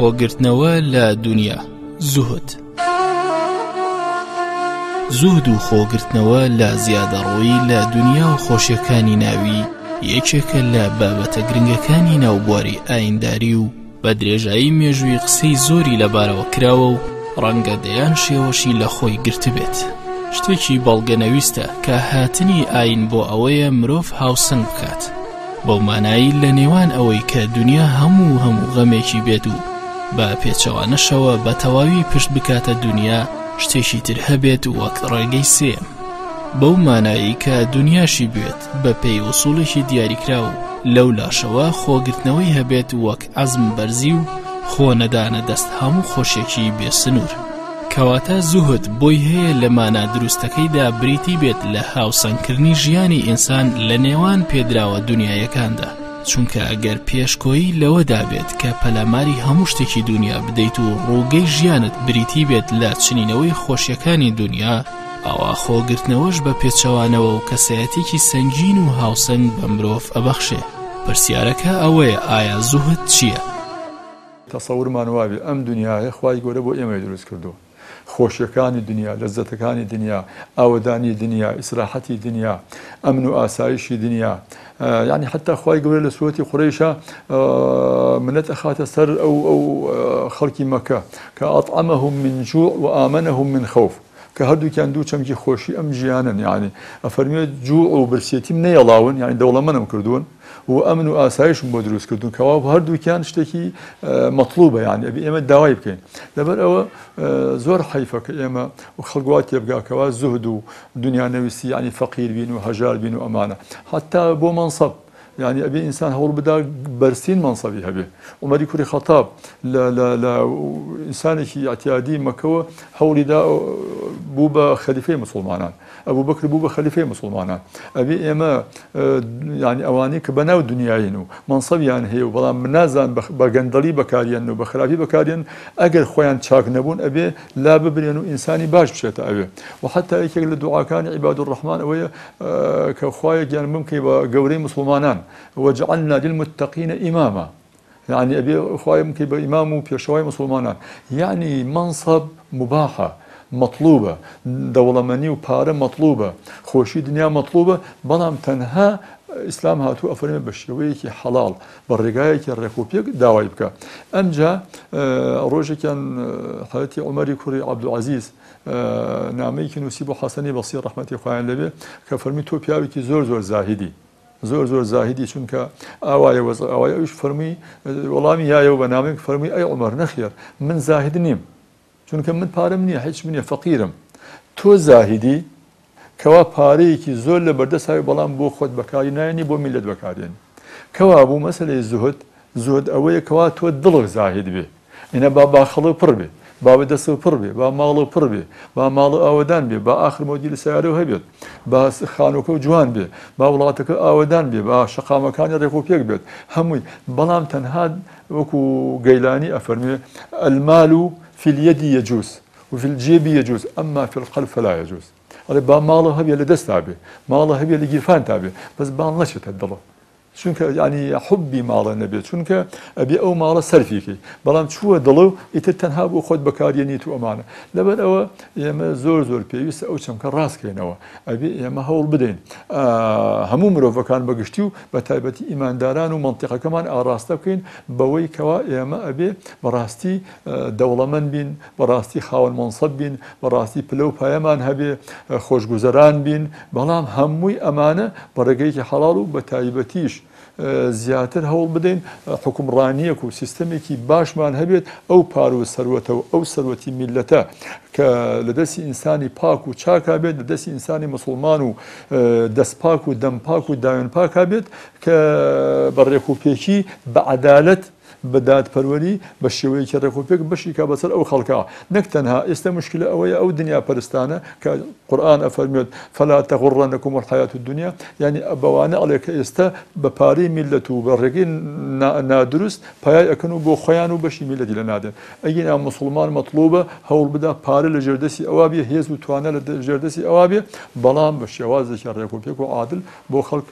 خۆگرتنەوە لە دونیا، زوهد. زوهد و خۆگرتنەوە لە زیادەڕۆیی لە دونیا و خۆشیەکانی ناوی یەکێکە لە بابەتە گرنگەکانی ناو بواری ئاینداری و بە درێژایی مێژووی قسەی زۆری لەبارەوە کراوە و ڕەنگە دەیان شێوەشی لە خۆی گرتبێت. شتێکی بەڵگەنەویستە کە هاتنی ئاین بۆ ئەوەیە مرۆڤ هاوسەنگ بکات بەو مانایی لە نێوان ئەوەی کە دنیا هەموو هەموو غەمێکی بێت و بە پێچەوانەشەوە بە تەواوی پشت بکاتە دنیا شتێکی تر هەبێت وەک ڕێگەی سێیەم بەو مانایی کە دنیاشی بوێت بە پێی ئوسوڵێکی دیاریکراو لەو لاشەوە خۆگرتنەوەی هەبێت وەک عەزم بەرزی و خۆ نەدانە دەست هەموو خۆشیەکی بێ سنوور. کەواتە زوهد بۆی هەیە لە مانا دروستەکەیدا بریتی بێت لە هاوسەنگکردنی ژیانی ئینسان لە نێوان پێدراوە دونیایەکاندا، چونکە ئەگەر پێشکۆیی لەوەدا بێت کە پەلاماری هەموو شتێکی دونیا بدەیت و ڕووگەی ژیانت بریتی بێت لە چنینەوەی خۆشیەکانی دونیا، ئەوا خۆگرتنەوەش بە پێچەوانەوە و کەسایەتیەکی سەنگین و هاوسەنگ بە مرۆڤ ئەبەخشێ. پرسیارەکە ئەوەیە ئایا زوهد چییە؟ تەسەورمان وابێ ئەم دونیایە خوای گەورە بۆ ئێمەی دروست کردووە، خۆشیەکانی دونیا، لەززەتەکانی دونیا، ئاوەدانی دونیا، ئیسراحەتی دونیا، ئەمن و ئاسایشی دونیا، یانی حەتا خوای گەورە لە سورەتی قورەیشا منەت ئەخاتە سەر ئەو ئەو خەڵکی مەکە کە ئەطعمهم من جوع و آمنهم من خوف کە هەردووکیان دوو چەمکی خۆشی ئەم ژیانەن یانی ئەفەرموێت جوع و برسێتیم نەیەڵاون یانی دەوڵەمەنم کردوون و ئەمن و ئاسایشم بۆ دروست کردوون کەوا هەردووکیان شتێکی مەطلوبە یانی ئەبێ ئێمە داوای بکەین لەبەر ئەوە زۆر حەیفە کە ئێمە و خەڵک وا تێبگا کەوا زوهد و دنیا نەویستی یانی فەقیر بین و هەژار بین و ئەمانە حتا بۆ مەنسەب یانی ئەبێ ئینسان هەوڵ بدا بەرزترین مەنسەبی هەبێ. عومەری کوڕی خەتاب لە لە لە ئینسانێکی ئیعتیادی مەکەوە هەوڵی دا بوو بە خەلیفەی موسڵمانان. ئەبوبەکر بوو بە خەلیفەی موسڵمانان. ئەبێ ئێمە یانی ئەوانەی کە بەناو دنیایین و مەنسەبیان هەیە و بەڵام نازان بە گەندەڵی بەکاریان و بە خراپی بەکاریان ئەگەر خۆیان چاک نەبوون ئەبێ لا ببرێن و ئینسانی باش بچێتە ئەوێ و حتا یەکێک لە دوعاکانی عیبادولڕەحمان ئەوەیە کە خوایە گیان بمکەی بە گەورەی موسڵمانان وجعلنا للمتقین ئیماما یعنی ئەبێ خوایە بمکەی بە ئیمام و پێشەوای موسڵمانان یعنی مەنسەب مباحە مەطلوبە دەوڵەمەنی و پارە مەطلوبە خۆشی دنیا مەطلوبە بەڵام تەنها ئیسلام هاتوو ئەفەرمێ بە شێوەیەکی حەڵاڵ بە ڕێگایەکی ڕێکوپێک داوای بکە ئەمجا ڕۆژێکیان حەزرەتی عومەری کوڕی عەبدولعەزیز نامەیەکی نووسی بۆ حەسەنی بەسری ڕەحمەتی خوایان لێبێ کە فەرمی تۆ پیاوێکی زۆر زۆر زاهیدی زۆر زۆر زاهیدی چونکە ئاوایە وەز ئاوایە ئەویش فەرمی وەڵامی یایەوە بە نامەیەک فەرمی ئەی عومەر نەخێر من زاهید نیم چونکە من پارەم نییە هیچم نییە فەقیرم تۆ زاهیدی کەوا پارەیەکی زۆر لە بەردەست هاوی بەڵام بۆ خۆت بەکاری نایەنی بۆ میللەت بەکاردێنی کەوابوو مەسەلەی زوهد زوهد ئەوەیە کەوا تۆ دڵت زاهید بێ ئینە با باخەڵە پڕ بێ با دەستە پڕ بێ با ماڵە پڕ بێ با ماڵە ئاوەدان بێ با ئاخر مۆدیل سیارە هەبێت با خانووکە جوان بێ با وڵاتەکە ئاوەدان بێ با شەقامەکانی ڕێک و پێک بێت هەمووی بەڵام تەنها وەکو گەیلانی ئەفەرموێ المال فی الید یجوز وفی الجیب یجوز اما فی القلب فلا یجوز ئەڵێ با ماڵە هەبێ لە دەستا بێ ماڵە هەبێ لە گیرفانتا بێ بەس باڵ نەچێتە دڵە چونکە ینی حبی ماڵە نەبێت چونکە ئەبێ ئەو ماڵە سەرفیکەی بەڵام چووە دڵە و ئیتر تەنها بۆ خۆت بەکارێنیت و ئەمانە لەبەر ئەوە ئێمە زۆر زۆر پێویستە ئەو چەمکە ڕاستکەینەوە ئەبێ ئێمە هەوڵ بدەین هەموو مرۆڤەکان بەگشتی و بە تایبەتی ئیمانداران و مەنتیقەکەمان ئاڕاستە بکەین بەوەی کەوا ئێمە ئەبێ بەڕاستی دەوڵەمەند بین، بەڕاستی خاوەن مەنسەب بین، بەڕاستی پلە و پایەمان هەبێ، خۆشگوزەران بین، بەڵام هەمووی ئەمانە بە ڕێگەیەکی حەڵاڵ و بە تایبەتیش زیاتر هەوڵ بدەین حوکمڕانییەک و سیستەمێکی باشمان هەبێت ئەو پارە و سەروەتە و ئەو سەروەتی میللەتە کە لە دەستی ئینسانی پاک و چاکا بێت، لە دەستی ئینسانی موسڵمان و دەست پاک و دەم پاک و داوێن پاکا بێت کە بە ڕێکوپێکی بە عەدالەت بە دادپەروەری بە شێوەیەکی ڕێکوپێک بەشی کا بەسەر ئەو خەڵکە نەک تەنها ئێستا موشکیلە ئەوەیە ئەو دنیا پەرستانە کە قورئان ئەفەرموێت فلا تغرنکم الحیاة الدنیا یانی بەوانە ئەڵێ کە ئێستا بە پارەی میللەت و بە ڕێگەی نادروست پایای ئەکەن و بۆ خۆیان و بەشی میللەتی لە نادەن ئەگینا موسڵمان مەتڵوبە هەوڵ بدا پارە لە ژێردەستی ئەوا بێ هێز و توانا لە ژێردەستی ئەوا بێ بەڵام بە شێوازێکی ڕێکوپێک و عادل بۆ خەڵک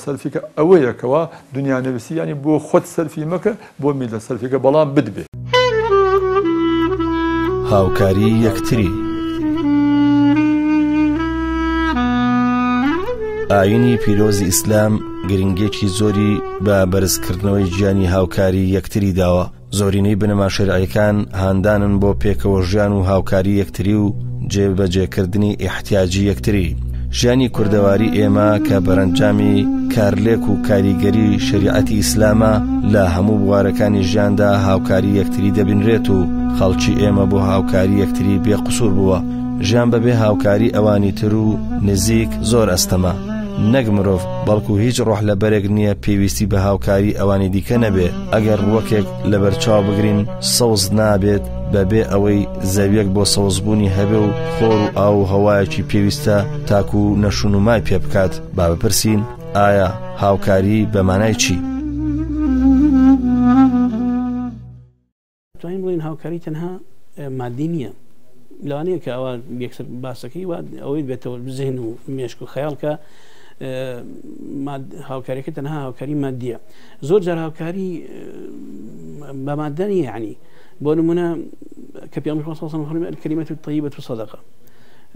سەرفی کە ئەوەیە کەوا دنیا نەویستی یانی بۆ خۆت سەرفی مەکە بۆ میللەت سەرفی کە بەڵام بدبێ. هاوکاری یەکتری. ئاینی پیرۆزی ئیسلام گرنگێکی زۆری بە بەرزکردنەوەی گیانی هاوکاری یەکتری داوە. زۆرینەی بنەما شەرعیەکان هاندانن بۆ پێکەوە ژیان و هاوکاری یەکتری و جێبەجێکردنی ئیحتیاجی یەکتری. ژیانی کوردەواری ئێمە کە بەرەنجامی کارلێک و کاریگەری شەریعەتی ئیسلامە لە هەموو بوارەکانی ژیاندا هاوکاری یەکتری دەبینرێت و خەڵکی ئێمە بۆ هاوکاری یەکتری بێ قسوور بووە. ژیان بەبێ هاوکاری ئەوانی تر و نزیک زۆر ئەستەمە. نەک مرۆڤ بەڵکو هیچ ڕۆح لەبەرێک نییە پێویستی بە هاوکاری ئەوانی دیکە نەبێ. ئەگەر ڕووەکێک لەبەرچاو بگرین سەوز نابێت بەبێ ئەوەی زەویەک بۆ سەوزبوونی هەبێ و خۆر و ئاو و هەوایەکی پێویستە تاکو نەشونمای پێ بکات با بپرسین ئایا هاوکاری بە مانای چی؟ توانین بڵێین هاوکاری تەنها مادی نییە لەوانەیە کە ئەوە یەکسەر باسەکەی وا ئەوەی بێتەوە زهن و مێشک و خەیاڵ کە هاوکاریەکە تەنها هاوکاری مادیە زۆر جار هاوکاری بە مادە نییە ینی بۆ نمونە کە پێغەمبەر صلی الله علیه و سلم الكلمة الطيبة صدقة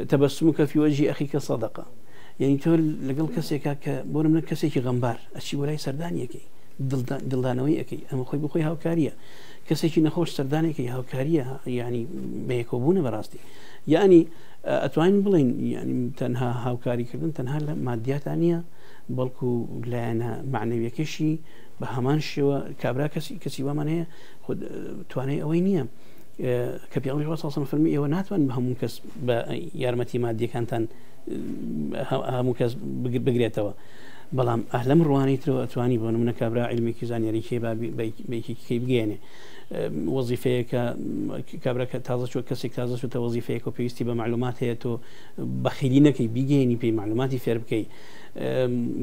تبسمك في وجه أخيك صدقة یعنی تۆ لەگەڵ کەسێکا کە بۆ نمونە کەسێکی غەمبار ئەچی بۆ لای سەردانیەکەی دڵدانەوەی ئەەکەی ئەمە خۆی بخۆی هاوکاریە کەسێکی نەخۆش سەردانێکی هاوکاریە یعنی بەیەکەوە بوونە بەڕاستی یعنی ئەتوانین بڵین یعنی تەنها هاوکاریکردن تەنها لە مادیاتا نییە بەڵکو لایەنە معنەویەکەشی بە هەمان شێوە کابرا کەسی کەسی وامان هەیە خود توانای ئەوەی نییە کە پێغەمبەری خوا صلی الله فەرمی ئێوە ناتوان بە هەموو کەس بە یارمەتی مادیەکانتان هەموو کەس بگرێتەوە بەڵام ئه لەم ڕوانەی ترەوە ئەتوانی بۆ نمونە کابرا عیلمێکی زانیاریی هەیە با بە یەکێکیکەی بگەیەنێ وەزیفەیەکە کابرا کە تازە چوە کەسێک تازە چوتە وەزیفەیەکە و پێویستی بە معلومات هەیە تۆ بەخیلی نەکەی بیگەیەنی پێی معلوماتی فێر بکەی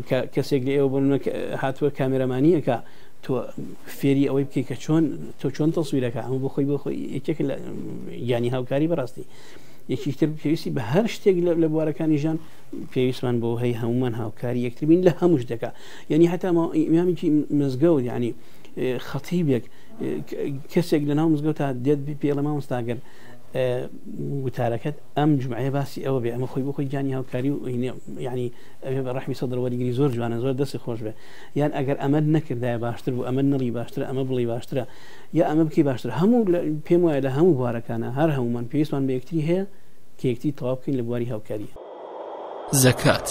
کە کەسێک لە ئێوە بۆ نمونە هاتووە کامێرەمانیەکە تۆ فێری ئەوەی بکەی کە چۆن تۆ چۆن تەسویرەکە ئەمە بۆ خۆی بۆ خۆی یەکێک لە گیانی هاوکاری بەڕاستی یەکیتر پێویستی بە هەر شتێک لە بوارەکانی ژیان پێویستمان بۆ هەیە هەمومان هاوکاری یەکتر بین لە هەموو شتێکا یعنی هەتا ئیمامێکی مزگەوت یعنی خەتیبێک کەسێک لە ناو مزگەوت تا دێت پێڵە مامۆستا گەر وتارەکەت ئەم جمعەیە باسی ئەوە بێ ئەمە خۆی بۆ خۆی گیانی هاوکاری و یعنی ئەوێ بە ڕەحمی سەدر وەریگری زۆر جوانە زۆر دەستی خۆش بێ یان ئەگەر ئەمە نەکردایە باشتر بوو ئەمە نەڵی باشترە ئەمە بڵی باشترە یا ئەمە بکەی باشتر هەموو پێم وایە لە هەموو بوارەکانە هەر هەمومان پێویستمان بە یەکتری هەیە کە یەکتری تەواو بکەین لە بواری هاوکاری. زەکات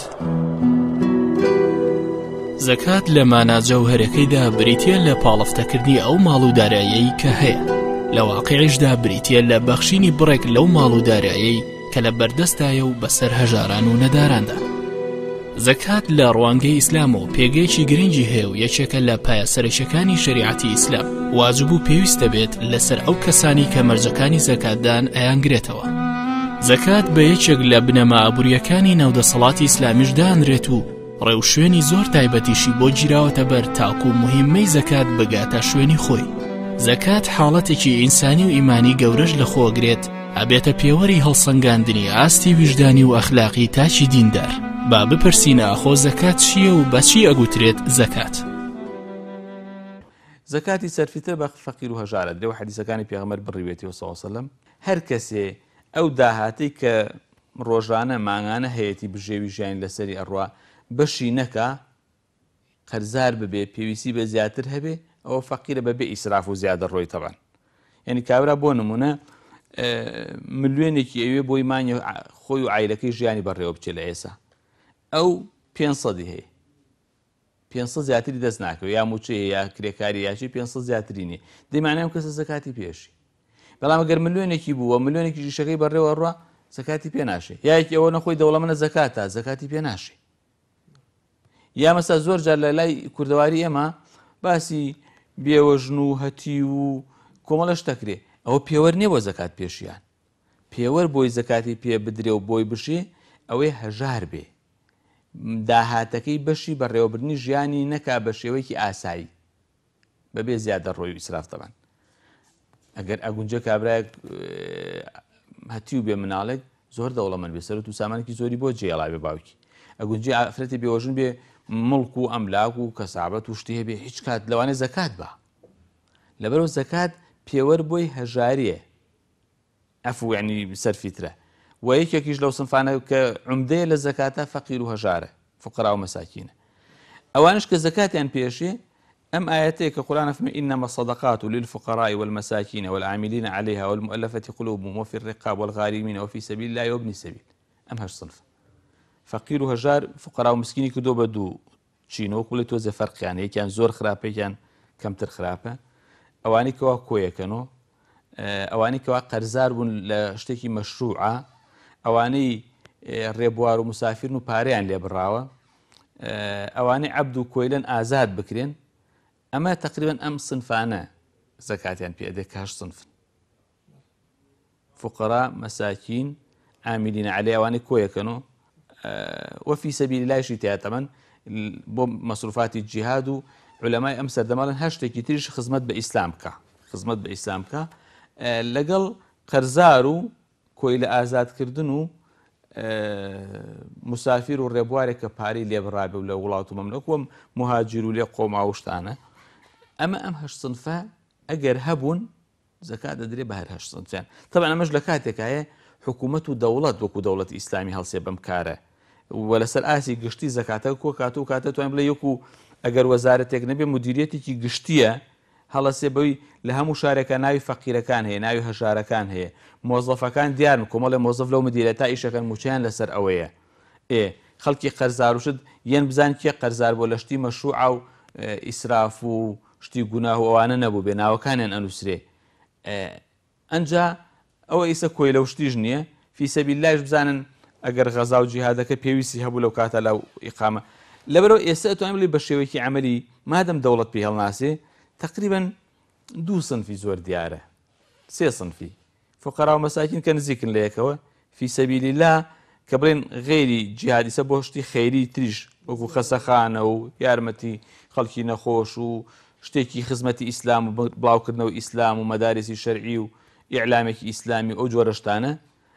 زەکات لە مانا جەوهەرەکەیدا بریتیە لە پاڵفتەکردنی ئەو ماڵ و دارایەی کە هەیە لە واقعیشدا بریتیە لە بەخشینی بڕێک لەو ماڵ و دارایەی کە لە بەردەستایە و بەسەر هەژاران و نەداراندا. زەکات لە ڕوانگەی ئیسلامەوە پێگەیەکی گرنگی هەیە و یەکێکە لە پایە سەرەکیەکانی شەریعەتی ئیسلام واجب و پێویست دەبێت لەسەر ئەو کەسانی کە مەرجەکانی زەکاتدان ئەیانگرێتەوە زەکات بە یەکێک لە بنەما ئابووریەکانی ناودەسەڵاتی ئیسلامیش دانرێت و ڕێوشوێنی زۆر تایبەتیشی بۆ گیراوەتە بەر تاکو مهمەی زەکات بگاتە شوێنی خۆی زەکات حاڵەتێکی ئینسانی و ئیمانی گەورەش لەخۆگرێت ئەبێتە پێوەری هەڵسەنگاندنی ئاستی ویژدانی و ئەخلاقی تاکی دیندار. با بپرسین ئاخۆ زەکات چییە و بەچی ئەگوترێت زەکات؟ زەکاتی سەرفیترە بە فەقیر و هەژار ئەدرێ و حەدیسەکانی پێغەمبەر بڕیوێتی صلی اللە علیە وسلم هەر کەسێ ئەو داهاتەی کە ڕۆژانە مانگانە هەیەتی بژێوی ژیانی لەسەری ئەڕوا بەشی نەکا قەرزار ببێ پێویستی بە زیاتر هەبێ ئەوە فەقیرە بە بێ ئیسراف و زیادە ڕۆی تەبان یعنی کابرا بۆ نمونە ملیۆنێکی ئەوێ بۆی مانگی خۆی و عیلەکەی ژیانی بەڕێوە بچێت لە ئێسا ئەو 500 هەیە 500 زیاتری دەست ناکەوێت یا موچەیە یا کرێکاری یاچی 500 زیاتری نیە دەمانە ئەم کەسە زەکاتی پێشی بەڵام گەر ملیۆنێکی بووە ملیۆنێکی ژیشەکەی بەڕێوە ڕە زەکاتی پێ ناشێ یاکی ئەوە نەخۆی دەوڵەمەنە زەکاتە زەکاتی پێ ناشێ یا مەسا زۆر جار لە لای کوردەواری ئێمە باسی بێوەژن و هەتیو و کۆمەڵە شت دەکرێ ئەوە پێوەر نییە بۆ زەکات پێشیان پێوەر بۆی زەکاتی پێ بدرێ و بۆی بشێ ئەوەی هەژار بێ داهاتەکەی بەشی بەڕێوەبردنی ژیانی نەکا بە شێوەیەکی ئاسایی بەبێ زیادەڕۆی و ئیسراف تەبعەن ئەگەر ئەگونجێ کابرایەک هەتیو بێ مناڵێک زۆر دەوڵەمەند بێ سەرەت و سامانێکی زۆری بۆ جێڵا بێ باوکی ئەگونجێ ئافرەتی بێوەژن بێ مڵک و ئەملاک و کەسابەت و شتی هەبێ هیچ کات لەوانێ زەکات بە لەبەرەوە زەکات پێوەر بۆی هەژاریە. عەفو یەعنی سەرفی ترە. وە یەکێکیش لەو سنفانە کە عومدەیە لە زەکاتە فەقیر و هەژارە، فقراء و مەساکینە. ئەوانەش کە زەکاتیان پێشێ ئەم ئایەتەیە کە قورئان ئەفەرموێ انما الصدقات للفقراء والمساکین والعاملین علیها والمؤلفة قلوبهم وفی الرقاب والغارمین وفی سبیل الله وابن السبیل ئەم هەشت سنفە فەقیر و هەژار فقرا و مسکینی کردووە بە دوو چین وەکو بڵێ تۆزێ فەرقیان یەکیان زۆر خراپە یەکیان کەمتر خراپە ئەوانەی کەوا کۆیەکەنۆ ئەوانەی کەوا قەرزار بوون لە شتێکی مەشروعە ئەوانەی ڕێبوار و مسافرن و پارەیان لێ بڕاوە ئەوانەی عەبد و کۆیلەن ئازاد بکرێن ئەمە تقریبا ئەم سنفانە زەکاتیان پێ ئەدێ کە هەشت سنفن فقراء مساکین عاملین علی ئەوانەی کۆیەکەن و وفی سبیل اللهشی تیا تەمەن بۆ مەسروفاتی جیهاد و علەمای ئەم سەردەماڵن هەر شتێکی تریش خزمەت بە ئیسلام بکە خزمەت بە ئیسلام بکە لەگەڵ قەرزار و کۆیلە ئازادکردن و مسافیر و ڕێبوارێک کە پارەی لێ بڕابێ و لە وڵات و مەملەک وەم مهاجر و لێ قۆما و شتانە ئەمە ئەم هەشت سنفە ئەگەر هەبوون زەکات دەدرێ بە هەر هەشت سنفیان تەبعەن ئەمەش لە کاتێکایە حکوومەت و دەوڵەت وەکو دەوڵەتی ئیسلامی هەڵسێ بەم کارە و لەسەر ئاستی گشتی زەکاتەکە کۆ کات و کاتە توانین بڵێ یەکو ئەگەر وەزارەتێک نەبێ مدیریەتێکی گشتیە هەڵەسێ بەوی لە هەموو شارێکا ناوی فەقیرەکان هەیە ناوی هەژارەکان هەیە مۆزەفەکان دیارن کۆمەڵێ مۆزەف لەو مدیرەتا ئیشەکەن موچەیان لەسەر ئەوەیە ئێ خەڵکی قەرزاروشت یەن بزان کێ قەرزار بۆ لە شتی مەشروعە و ئیسراف و شتی گوناه و ئەوانە نەبووبێ ناوەکانیان ئەنوسرێ ئەنجا ئەوە ئیسە کۆیلە و شتیش نییە فی سەبیل اللهش بزانن ئەگەر غەزا و جیهادەکە پێویستی هەبوو لەو کاتە لە ئیقامە لەبەرەوە ئێستا ئەتوانین بڵێ بە شێوەیەکی عەمەلی مادەم دەوڵەت پێی هەڵناسێ تقریبا دوو سنفی زۆر دیارە سێ سنفی فقرا و مەساکین کە نزیکن لە یەکەوە فی سەبیل اللە کە بڵێن غەیری جیهاد ئیسە بۆ شتی خەیری تریش وەکو خەسەخانە و یارمەتی خەڵکی نەخۆش و شتێکی خزمەتی ئیسلام و بڵاوکردنەوەی ئیسلام و مەدارسی شەرعی و ئیعلامێکی ئیسلامی و ئەو جۆرە شتانە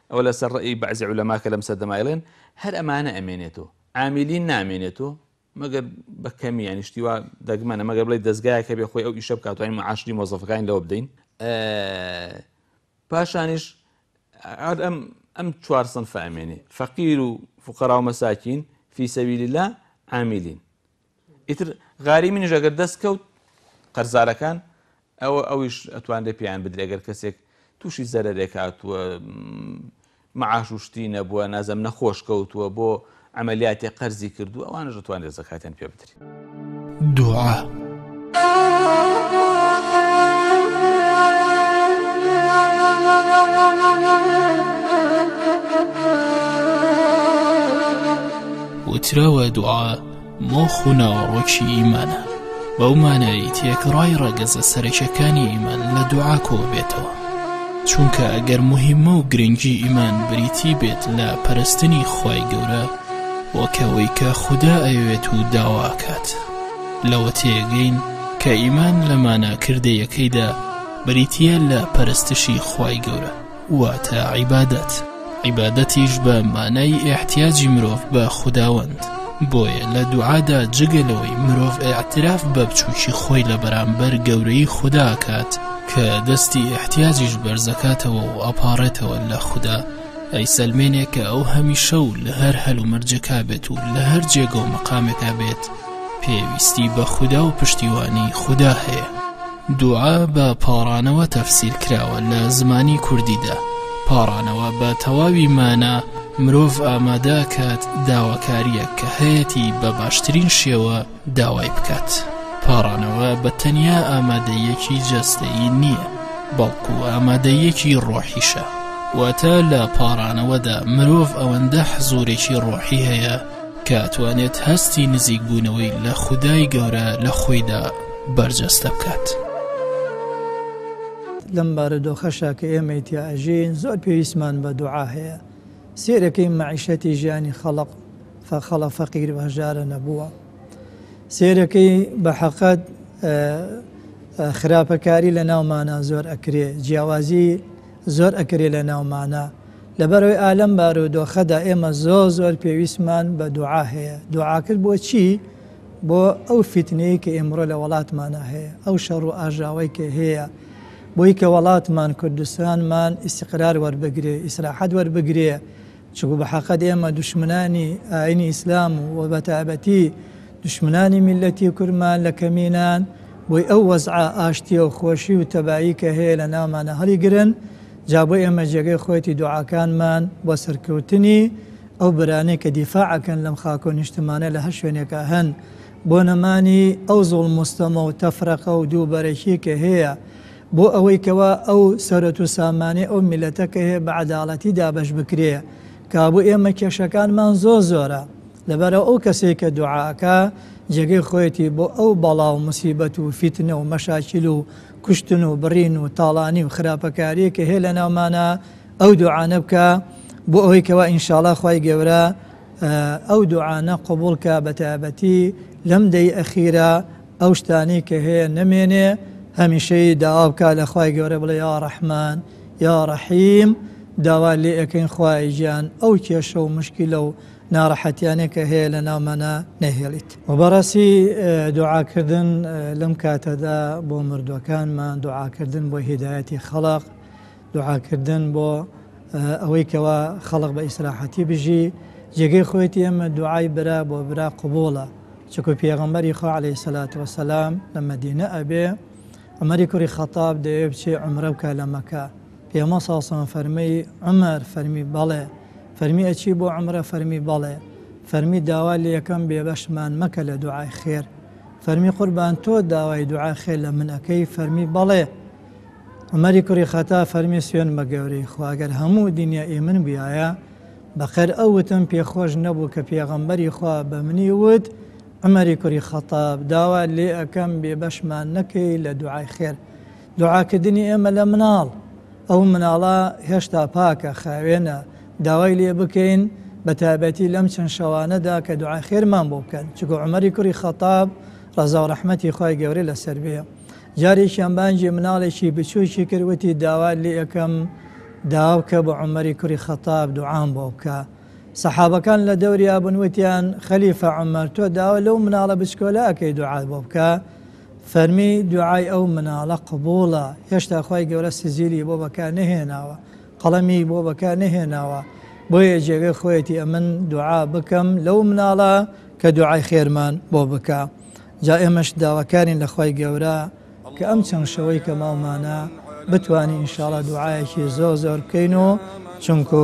ئەوە لەسەر ڕەئی بەعزی عولەما کە لەم سەردەمە ئەیڵێن هەر ئەمانە ئەمێنێتەوە عامیلین نامێنێتەوە مەگەر بە کەمی یانی شتی وا دەگمەنە مەگەر بڵێ دەزگایەک هەبێ خۆی ئەو ئیشە بکات توانین معاشی مۆزەفەکانی لەوە بدەین پاشانیش هەر ئەم ئەم چوار سنفە ئەمێنێ فەقیر و فقرا و مەساکین فی سەبیل الله عاملین ئیتر غاریمینیش ئەگەر دەست کەوت قەرزارەکان ئەوە ئەویش ئەتوانرێ پێیان بدرێ گەر کەسێک تووشی زەرەرێک هاتووە معاش و شتی نەبووە نازم نەخۆش کەوتووە بۆ عەمەلیاتێ قەرزی کردووە ئەوانەش دەتوانرێت زەکاتیان پێ بدرێ. دوعا. وتراوە دوعا مۆخ و ناوەڕۆکی ئیمانە، بەو مانایەی تێکڕای ڕەگەزە سەرەکیەکانی ئیمان لە دوعا کۆبێتەوە، چونکە ئەگەر موهیمە و گرنگی ئیمان بریتی بێت لە پەرستنی خوای گەورە وەک ئەوەی کە خودا ئەیەوێت و داوا ئەکات، لەوە تێئەگەین کە ئیمان لە مانا کردەیەکەیدا بریتیە لە پەرستشی خوای گەورە. واتە عیبادەت، عیبادەتیش بە مانای ئیحتیاجی مرۆڤ بە خوداوەند، بۆیە لە دوعادا جگە لەوەی مرۆڤ ئیعتراف بە بچوکی خۆی لە بەرامبەر گەورەیی خودا ئەکات کە دەستی ئیحتیاجیش بەرزەکاتەوە و ئەپاڕێتەوە لە خودا ئەیسەلمێنێ کە ئەو هەمیشە و لە هەر هەلومەرجێکا بێت و لە هەر جێگە و مەقامێکا بێت پێویستی بە خودا و پشتیوانی خودا هەیە. دوعا بە پاڕانەوە تەفسیر کراوە لە زمانی کوردیدا، پاڕانەوە بە تەواوی مانا مرۆڤ ئامادە ئەکات داواکارییەک کە هەیەتی بە باشترین شێوە داوای بکات. پاڕانەوە بە تەنیا ئامادەییەکی جەستەیی نییە، بەڵکو ئامادەییەکی ڕۆحیشە. واتە لە پاڕانەوەدا مرۆڤ ئەوەندە حزوورێکی ڕۆحی هەیە کە ئەتوانێت هەستی نزیکبوونەوەی لە خودای گەورە لە خۆیدا بەرجەستە بکات. لەم بارودۆخەشا کە ئێمەی تیا ئەژین زۆر پێویستمان بە دوعا هەیە سێرەکەی مەعیشەتی ژیانی خەڵق خەڵە فەقیر و هەژارە نەبووە سێرەکەی بە حەقەت خراپەکاری لە ناومانە زۆر ئەکرێ جیاوازی زۆر ئەکرێ لە ناومانە لەبەرئەوەی ئا لەم بارودۆخەدا ئێمە زۆر زۆر پێویستمان بە دوعا هەیە، دوعاکرد بۆ چی؟ بۆ ئەو فیتنەیەی کە ئێمڕۆ لە وەڵاتمانا هەیە، ئەو شەڕ و ئاژاوەی کە هەیە. بۆی کە وەڵاتمان کوردستانمان ئیستیقرار وەربگرێ ئیسراحەت وەربگرێ چونکو بە حەقەت ئێمە دوشمنانی ئاینی ئیسلام و بە تایبەتی دوشمنانی میللەتی کوردمان لە کەمینان بۆی ئەو وەزعە ئاشتیە و خۆشی و تەبایی کە هەیە لە ناومانە هەڵیگرن جا بۆ ئێمە جێگەی خۆیەتی دوعاکانمان بۆ سەرکەوتنی ئەو برانەی کە دیفاع ئەکەن لەم خاک و نیشتمانە لە هەر شوێنێکا هەن بۆ نەمانی ئەو زوڵم و ستەمە و تەفرەقە و دووبەرەکی کە هەیە بۆ ئەوەی کەوا ئەو سەرەت و سامانەی ئەو میلەتە کە هەیە بە عەداڵەتی دابەش بکرێ کابوو ئێمە کێشەکانمان زۆر زۆرە لەبەرئەوە ئەو کەسەی کە دوعا ئەکا جێگەی خۆیەتی بۆ ئەو بەڵا و موسیبەت و فیتنە و مەشاکیل و کوشتن و بڕین و تاڵانی و خراپەکاریە کە هەیە لەناومانا ئەو دوعانە بکا بۆ ئەوەی کەوا ئینشاڵا خوای گەورە ئەو دوعانە قبوڵ کا بەتایبەتی لەم دەی ئەخیرە ئەو شتانەی کە هەیە نەمێنێ هەمیشەی داوا بکا لە خوای گەورە بڵێ یا ڕەحمان یا ڕەحیم داوا لێ ئەکەین خوایە گیان ئەو کێشە و مشکیلە و ناڕەحەتیانەی کە هەیە لە ناومانا نەهێڵیت. وە بەڕاستی دوعاکردن لەم کاتەدا بۆ مردوەکانمان، دوعاکردن بۆ هیدایەتی خەڵق، دوعاکردن بۆ ئەوەی کەوا خەڵق بە ئیسراحەتی بژی، جێگەی خۆیەتی ئێمە دوعای برا بۆ برا قبوڵە، چونکو پێغەمبەری خوا علیە سەلات وەسەلام لە مەدینە ئەبێ، عومەری کوڕی خەتاب دەیەوێ بچێ عومرە بکا لە مەکە، پێغەمبەر صلی اللە علیە وسلم فەرمووی، عومەر، فەرمی، بەڵێ. فەرمی، ئەچی بۆ عومرە؟ فەرمی، بەڵێ. فەرمی، داوا لێکەم بێبەشمان مەکە لە دوعای خێر. فەرمی، قوربان تۆ داوای دوعای خێر لە من ئەکەی؟ فەرمی، بەڵێ. عومەری کوڕی خەتاب فەرمی، سوێند بە گەورەی خوا گەر هەموو دنیا ئی من بویایە، بەقەر ئەو وتەم پێ خۆش نەبوو کە پێغەمبەری خوا بە منی وت، عومەری کوڕی خەتاب، داوا لێ ئەکەم بێبەشمان نەکەی لە دوعای خێر. دوعاکردنی ئێمە لە مناڵ، ئەو مناڵە هێشتا پاکە، خاوێنە، داوای لێ بکەین بە تایبەتی لەم چەند شەوانەدا کە دوعای خێرمان بۆ بکەن، چونکە عومەری کوڕی خەتاب ڕەزا و ڕەحمەتی خوای گەورەی لەسەر بێ جارێکیان بانگی مناڵێکی بچووکی کرد وتی داوات لێ ئەکەم داوا بکە بۆ عومەری کوڕی خەتاب دوعام بۆ بکە. سەحابەکان لە دەوریا بوون وتیان خەلیفە عومەر تۆ داوا لەو مناڵە بچکۆلە ئەکەی دوعات بۆ بکە؟ فەرمی دوعای ئەو مناڵە قبوڵە هێشتا خوای گەورە سجیلی بۆ بەکار نەهێناوە قەڵەمی بۆ بەکار نەهێناوە بۆیە جێگەی خۆیەتی ئەمن دوعا بکەم لەو مناڵە کە دوعای خێرمان بۆ بکا جا ئێمەش داواکارین لە خوای گەورە کە ئەم چەند شەوەی کە ماومانە بتوانین ئینشاڵا دوعایەکی زۆر زۆر بکەین و چونکو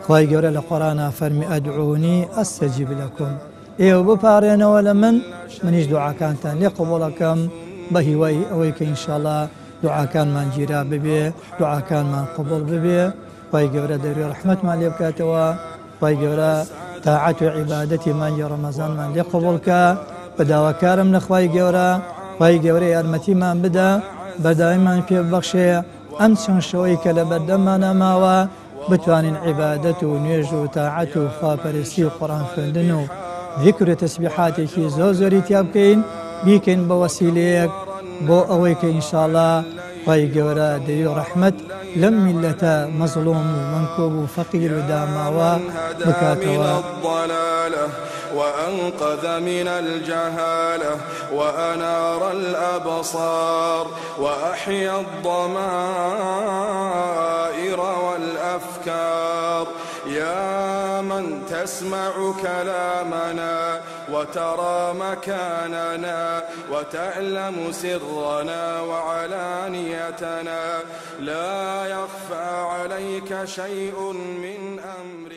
خوای گەورە لە قۆرانە فەرمی ئەدعونی ئەستەجیب لەکم ئێوە بپارێنەوە لە من منیش دوعاکانتان لێ قبوڵەکەم بە هیوای ئەوەی کە ئینشاڵا دوعاکانمان گیرا ببێ دوعاکانمان قبوڵ ببێ خوای گەورە دەروی ڕەحمەتمان لێ بکاتەوە خوای گەورە تاعەت و عیبادەتی مانگی ڕەمەزانمان لێ قبوڵ کا بە داواکارم لە خوای گەورە خوای گەورە یارمەتیمان بدا بەردەوامیمان پێ ببەخشێ ئەم چەند شەوەی کە لە بەردەممانە ماوە بتوانین عیبادەت و نوێژ و تاعەت و خواپەرستی و قورئان خوێندن و ذیکر و تەسبیحاتێکی زۆر زۆری تیا بکەین بیکەین بە وەسیلەیەک بۆ ئەوەی کە ئینشاڵا خوای گەورە دەوی ڕەحمەت لەم میللەتە مەزڵوم و مەنکوب و فەقیر و داماوە بکاتەوە. وأنقذ من الجهالة وأنار الأبصار وأحيا الضمائر والأفكار يا من تسمع كلامنا وترى مكاننا وتعلم سرنا وعلانيتنا لا يخفى عليك شيء من أمرنا.